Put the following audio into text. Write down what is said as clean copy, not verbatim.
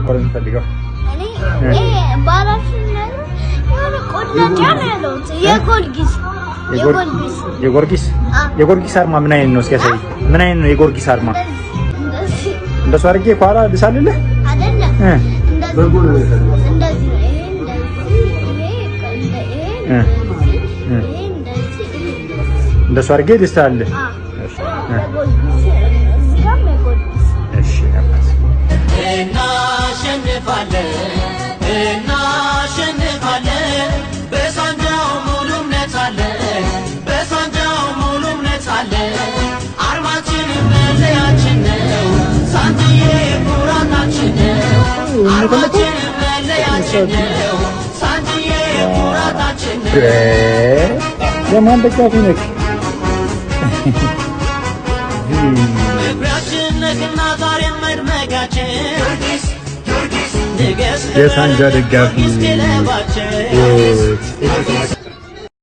እኮ ነው የምፈልገው። እኔ ይሄ ባላፊነት የሆነ ቆላጫ ነው ያለሁት። የጊዮርጊስ፣ የጊዮርጊስ። የጊዮርጊስ? የጊዮርጊስ አርማ ምን አይነት ነው? እስኪ ያሳይ። ምን አይነት ነው የጊዮርጊስ አርማ? እንደዚህ። እንደሱ አድርጌ ከኋላ ልሳልልህ? አይደለም። እንደዚህ እንደዚህ ነው። ይሄ እንደዚህ፣ ይሄ ይሄ እንደዚህ፣ ይሄ እንደዚህ፣ ይሄ እንደዚህ። እንደሱ አድርጌ ልሳልልህ? አዎ። የጊዮርጊስ፣ እዚህ ጋርም የጊዮርጊስ። እሺ አባት። እናሸንፋለን፣ እናሸንፋለን፣ በሳንጃው ሙሉ እምነት አለን፣ በሳንጃው ሙሉ እምነት አለን። አርማችን መለያችን ነው፣ ሳንጅዬ ኩራታችን ነው። አርማችን መለያችን ነው፣ ሳንጅዬ ኩራታችን ነው። የማን ደጋፊ ነህ? መኩሪያችን ነህና ዛሬም መድመቂያችን፣ ንገስ የሳንጃ ደጋፊ። ጊዮርጊስ ክለባችን።